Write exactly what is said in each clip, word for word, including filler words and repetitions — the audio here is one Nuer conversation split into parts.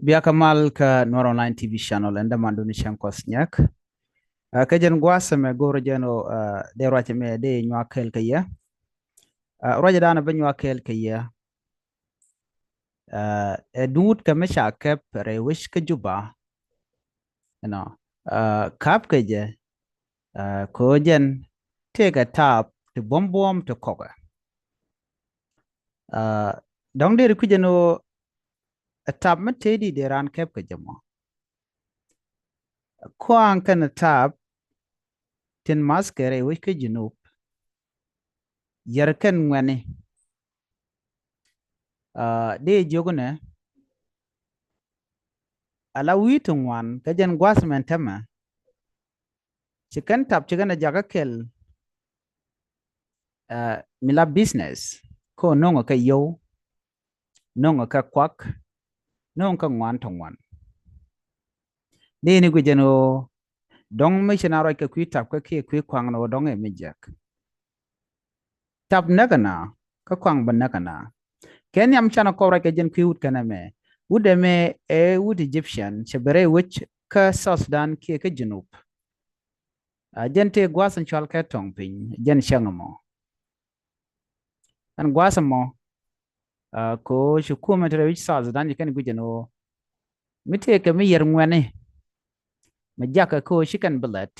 Bia kä mal kä Nuer Online T V channel, ɛn dämandun Cäŋ Kuɔth Nyɛk. Kä jɛn gua̱a̱th ɛmɛ go̱o̱rä jɛn ɣöö dee ruac ɛmɛ dee nyuak kɛɛl kɛ yɛ. Ruacdan ɛ bä nyuak kɛɛl kɛ yɛ ɛ duut kɛ mi ca kɛp rɛy wec kä Juba. Ɛnɔ, kap kɛ jɛ kɛ ɣöö jɛn tëëkɛ taap ti buɔ̱m buɔ̱ɔ̱m ti kɔkɛ. Dɔ̱ŋ deri kui̱c ɛn ɣöö ɛ tap mi tëëdi dee raan kɛp kɛ jɛ mɔ. Kuaŋ kɛn tap tin math kɛ rɛy wec kä Junub yɛr kɛn ŋuɛni. Dee jiök nɛ ala wi̱i̱ ti ŋuan kä jɛn gua̱th mɛn tämɛ. Ci kɛn tap ci kɛn a jakä kɛl mi la business kä no̱ŋ kɛ yio̱w, no̱ŋ kɛ kuak, no̱ŋ kɛ ŋuan tɔ ŋuan. Dee ni guic ɛn ɣöö dɔ̱ŋ mi ci na ruac kɛ kui̱ tap kä kiɛ kui̱ kuaŋ ni ɣöö dɔ̱ŋ ɛ mi jiäk. Tap näk ɛna kä kuaŋ bä näk ɛna. Kɛ nhiam canɛ kɔp ruac kɛ jɛn kui̱ wut kɛn ɛmɛ. Wut ɛmɛ ɛ wut Egyptian cɛ bɛ rɛy wec kä South Sudan kiɛ kä Junub. A jɛn tëë gua̱a̱th in cual kɛ tɔŋ piny jɛn cäŋ ɛmɔ. Ɛn gua̱a̱th ɛmɔ kɛ ɣöö ci kumɛ ti rɛy wec South Sudan ci kɛn guic ɛn ɣöö mi tëëkɛ mi yɛr ŋuɛni. Mi jakä kɛ ɣöö ci kɛn bi lät,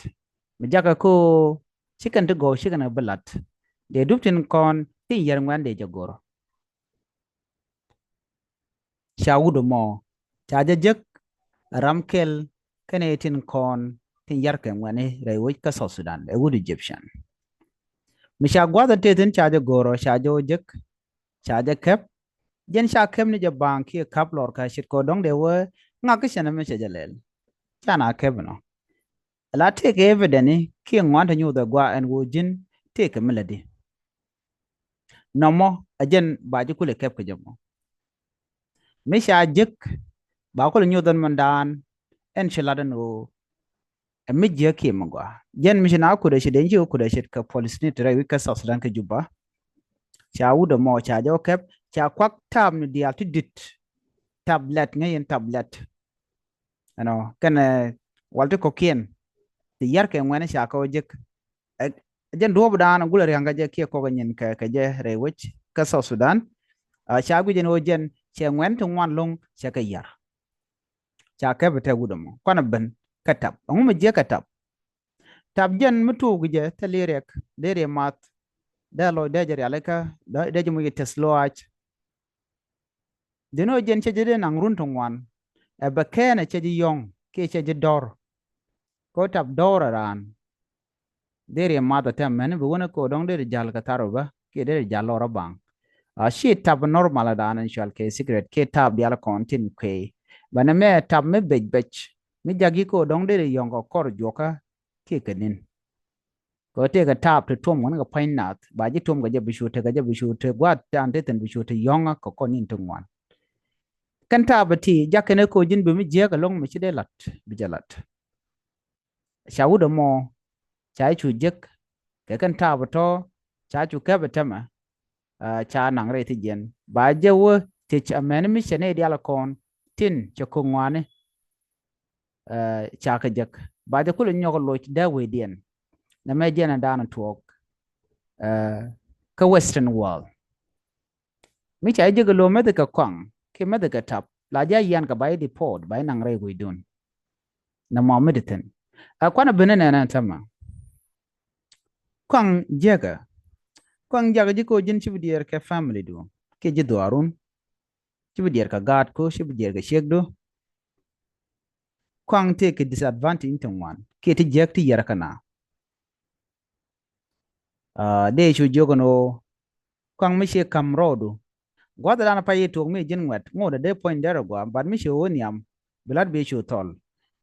mi jakä kɛ ɣöö ci kɛn ti gɔw ci kɛn bi lät. Dee dup tin kɔn tin yɛr ŋuɛn dee jɛ go̱r. Ca wut ɛmɔ ca jɛ jek ram kɛl kɛnɛ tin kɔn tin yar kɛ ŋuɛni rɛy wec kä South Sudan ɛ wut Egyptian. Mi ca gua̱th ɛ tëë thi̱n ca jɛ go̱rɔ ca jɛ wä jek ca jɛ kɛp. Jɛn ca kɛp ni jɛ baŋ kiɛ kap lɔr kä ce̱tkɛ dɔ̱ŋ dee wee ŋak kä cɛn ɛmɛ cɛ jɛ lɛl. Ca na kɛp nɔ. La tëëkɛ evidence kiɛ ŋuan te nyuuth ɛ gua ɛn wä ji̱n tëëkɛ mi lätdi. Nɔmɔ ɛ jɛn ba ji̱ kulɛ kɛp kɛ jɛ mɔ. Mi ca jek ba kulɛ nyuuth ɛn mɛn daan ɛn ci lat ɛn ɣöö ɛ mi jiäk kiɛ mi gɔaa. Jɛn mi ci na kut ɛ ci den ci kut ɛ ce̱tkɛ police ni ti rɛy wec kä South Sudan kä Juba. Ca wut ɛmɔ ca jɛ wä kɛp ca kuak tap ni diaal ti dit. Tap lɛt ŋäc yɛn tap lɛt. Ɛnɔ kɛnɛ wal ti kɔkiɛn ti yar kɛ ŋuɛn ca kɛ wä jek. Ɛ jɛn duɔ̱ɔ̱p dan gulɛ ria̱ŋ kɛ jɛ kiɛ kɔk ɛ nyin kɛ kɛ jɛ rɛy wec kä South Sudan. Ca guic ɛn ɣöö jɛn cɛ ŋuɛn ti ŋuan lo̱ŋ cɛ kɛ yar. Ca kɛp ɛ tɛk wut ɛmɔ kuanɛ ben kɛ tap ɛŋu mi jiäk kɛ tap. Tap jɛn mi tuuk jɛ thil i̱ riɛk dee riɛ math. Dee lɔc dee jɛ rialikä dee jɛ muc kɛ tɛth lɔaac. Dee ni ɣöö jɛn cɛ jɛ dee naŋ run ti ŋuan. Ɛ bɛ kɛɛnɛ cɛ jɛ yɔ̱ŋ kiɛ cɛ jɛ dɔ̱r. Kɛ ɣöö tap dɔ̱r ɛ raan. Dee riɛ math ɛ tɛm mɛni bi wänɛ kɛ ɣöö dɔ̱ŋ dee ri ja̱l kɛ thar ɛ bä kiɛ dee ri ja̱l lɔr ɛ baŋ. A ci tap normal ɛ daan ɛn cual kɛ cigarette kiɛ tap diaal kɔn tin kuëë. Bɛ nɛ mɛ tap mi bec bec mi jak yi̱ kɛ ɣöö dɔ̱ŋ dee ri yɔ̱ŋ kɛ kɔr juɔkä kiɛ kɛ ni̱n. Kɛ ɣöö tëëkɛ taap ti tuɔm kɛn kɛ pa̱ny nath ba ji̱ tuɔm kɛ jɛ bi cu tekɛ jɛ bi cu te gua̱a̱th dan te thi̱n bi cu te yɔ̱ŋä kɛ kɔn ni̱n ti ŋuan. Kɛn taap ɛ ti jak kɛn ɛ ko̱ ji̱n bi mi jiääk ɛlɔ̱ŋ mi ci dee la̱t bi jɛ la̱t. Ca wut ɛmɔ ca cu jek kɛ kɛn taap ɛ tɔ̱ ca cu kɛp ɛ tɛmɛ. Ca naŋ rɛy ti jiɛn ba jɛ wä tëc amɛn mi cɛ nɛy diaal kɔn tin cɛ ko̱k ŋuani. Ca kɛ jek ba jɛ kulɛ nyɔk loc dee wecdiɛn. Nɛ mɛ jiɛn ɛ daanɛ tuɔɔk kä western world. Mi ca jɛ jek ɛ lo̱o̱ mɛth kɛ kɔaŋ kiɛ mɛth kɛ tap la jɛ a yian kɛ ba jɛ deport ba jɛ naŋ rɛy wecdun. Nɛ mɔ mi di thi̱n a kuanɛ ben ɛ nɛnɛ täämɛ. Kɔaŋ jiäkä kɔaŋ jakä ji̱ ko̱ ji̱n ci bi diɛɛr kɛ family du kiɛ ji̱ dhuaarun. Ci bi diɛɛr kɛ gaat ko̱ ci bi diɛɛr kɛ ciekdu. Kɔaŋ tëëkɛ disadvantage in ti ŋuan kiɛ ti jiäk ti yɛr kɛ na. Dee cu jiök ɛn ɣöö kɔaŋ mi ciɛ ka̱m rɔɔdu. Gua̱th ɛ dan a pay i̱ tuɔɔk mi ji̱n ŋuɛt ŋot ɛ dee puɔ̱ny dee rɛ gua̱a̱ bat mi ciɛ ɣöö nhiam. Bi la̱t bi cu thɔl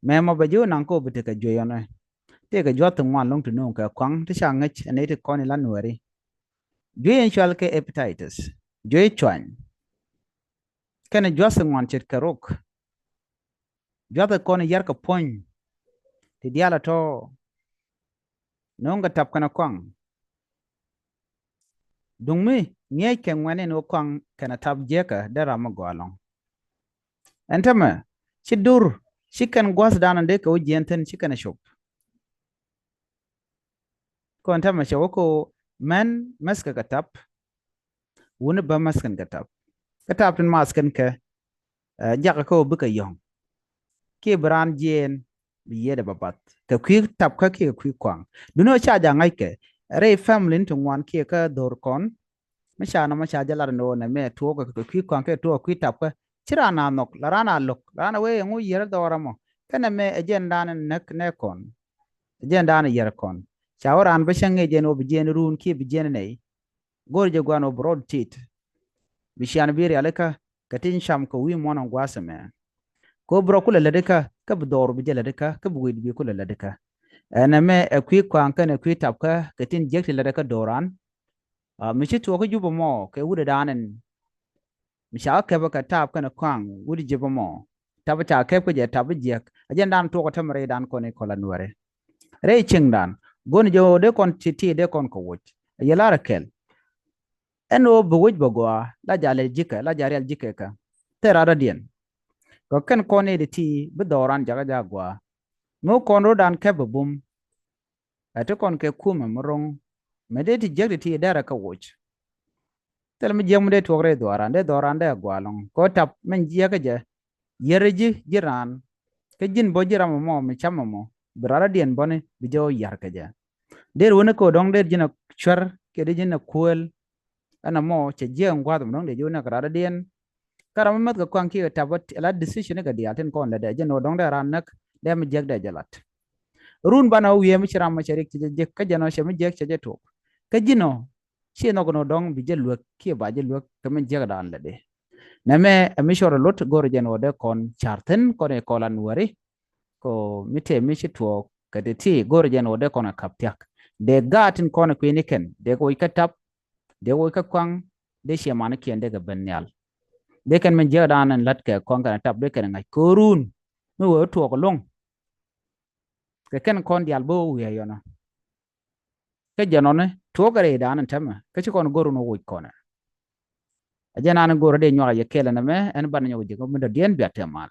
mɛ mɔ bɛ ji̱ wä naŋ kä wä bi tekɛ juey ɔnɛ. Tëëkɛ jua̱th ti ŋuan lo̱ŋ ti no̱o̱ŋ kɛ kɔaŋ ti ca ŋäc ɛ nɛy ti kɔn i̱ la nuɛɛri. Juey ɛn cual kɛ hepatitis, juey cuany. Kɛnɛ jua̱th ti ŋuan ce̱tkɛ rok. Jua̱th ti kɔn i̱ yar kɛ puɔ̱ny ti diaal ɛ tɔ̱. No̱o̱ŋ kɛ tap kɛnɛ kɔaŋ. Duŋ mi ŋi̱eec kɛ ŋuɛ̈tni ni wä kɔaŋ kɛnɛ tap jiäkä dee ram mi gɔaa ɛlɔ̱ŋ. Ɛn täämɛ Ci dur, ci kɛn gua̱thdan in dee kɛ wä jiɛn thi̱n ci kɛn ɛ cop. Kɔn tɛmɛ cɛ wä ko mɛn mäthkɛ kɛ tap. Wuni bä mäthkɛn kɛ tap. Kɛ tap tin mathkɛn kɛ, eh, jakä kä wä bikɛ yɔ̱ŋ. Kiɛ bi raan jiɛn bi yiɛt ɛ bä bath kɛ kui̱ tapkä kiɛ kɛ kui̱ kuaŋ. Duni wä ca ja̱ ŋa̱ckɛ rɛy family ni ti ŋuan kiɛ kä dho̱r kɔn. Mi ca nɔmɔ ca jɛ lat ni wä nɛ mɛ tuɔɔk kɛ kui̱ kuaŋ kɛ tuɔɔk kui̱ tapkä. Ci raan a nhɔk la raan a lo̱k la raan a wee ɛŋu yiɛr dhɔɔrä mɔ. Kɛnɛ mɛ ɛ jɛn daan näk nɛ kɔn. Ɛ jɛn daan yiɛr kɔn. Ca wä raan bä cäŋ ŋic jɛn wä bi jiɛn ruun kiɛ bi jiɛn nɛy. Go̱r jɛ guan wä bi rɔɔd tit. Bi cian bi rialikä kɛ tin cam kɛ wi̱i̱ muɔ̱n ɔ gua̱a̱th ɛmɛ. Kɛ wä bi rɔ kulɛ lätdikä kä bi dhɔr bi jɛ lätdikä kä bi wi̱i̱ bi kulɛ lätdikä. Ɛn ɛmɛ ɛ kui̱ kua̱a̱ŋ kɛn ɛ kui̱ tapkä kɛ tin jiäk ti lätdikä do̱ran. Mi ci tuɔɔk kä Jubä mɔ kɛ wut ɛ daan ɛn. Mi ca kä kɛpä kɛ tap kɛn ɛ kua̱a̱ŋ wut ji̱ bä mɔ. Tap ca kɛp kä jɛ tap bi jiäk ɛ jɛn daan tuɔɔk ɛ tämɛ rɛy daan kɔn i̱ kɔl anuɛri. Rɛy cieŋdan go̱n jɛ ɣöö dee kɔn ti ti dee kɔn kɛ woc. Ɛ yɛ lar ɛ kɛl. Ɛn ɣöö bi woc bɛ gɔaa la ja̱ lɛ ji̱kɛ la ja̱ rial ji̱kɛ kä. Thil rat rɔ̱diɛn. Kɛ kɛn kɔn i̱ di ti bi dhɔɔran jakä ja̱ gɔaa. Mi wä kɔn ro̱dan kɛp bɛ bum. Ɛ ti kɔn kɛ kumɛ mi ro̱ŋ. Mi dee ti jiäk ti ti dɛrɛ kɛ woc. Thil mi jiäk mi dee tuɔk rɛy dhɔɔran dee dhɔɔran dee gɔaa lɔ̱ŋ kɛ wä tap min jiäkä jɛ. Yɛrɛ ji̱ ji̱ raan. Kä ji̱n bä ji̱ ram ɛmɔ mi cam ɛmɔ bi rat rɔ̱diɛn bäni bi jɛ wä yar kɛ jɛ. Der wuni kɛ wä dɔ̱ŋ der ji̱n a cuɛr kiɛ der ji̱n a kuäl. Ɛn ɛmɔ cɛ jiɛk ɛn gua̱a̱th ɛmɔ dɔ̱ŋ der ji̱ wuni kɛ rat rɔ̱diɛn. Kä ram mi mäth kɛ kuaŋ kiɛ kɛ tap ɛ la decision ni kɛ diaal tin kɔn lɛ dee jɛ ni wä dɔ̱ŋ dee raan näk dee mi jiäk dee jɛ lat. Run banɛ wä wiee mi ci ram mɔ cɛ rik cɛ jɛ jiäk kä jɛn ɔ cɛ mi jiäk cɛ jɛ tuɔk. Kä ji̱n ɔ ci nhɔk ni wä dɔ̱ŋ bi jɛ luek kiɛ ba jɛ luek kɛ mi jiäk daan lɛ dee. Nɛmɛ ɛ mi cɔr ɛ lot go̱r jɛn wä dee kɔn car thi̱n kɔn i̱ kɔl anuɛri. Kɛ mi tëë mi ci tuɔɔk kɛ ti ti go̱r jɛn wä dee kɔn ɛ kap thiak. Dee gaat tin kɔn ɛ kui̱ni kɛn dee kɛ woc kä tap. Dee woc kä kuaŋ. Dee ciɛ manikiɛn dee kɛ ben nhial. Dee kɛn min jiäk daan ɛn la̱t kɛ kɔn kɛn ɛ tap dee kɛn ɛ ŋa̱c ko̱o̱run. Mi wee tuɔɔk ɛlɔ̱ŋ. Kɛ kɛn kɔn diaal bä wä wi̱i̱ a yɔnɔ. Kä jɛn ɔni tuɔɔk kɛ rɛy daan ɛn tämɛ kä ci kɔn go̱r wun wä woc kɔnɛ. A jɛn an go̱r dee nyuak a yɛ kɛl ɛn ɛmɛ ɛn banɛ nyɔk ji̱ kä mi dɔ̱diɛn bia tɛm mal.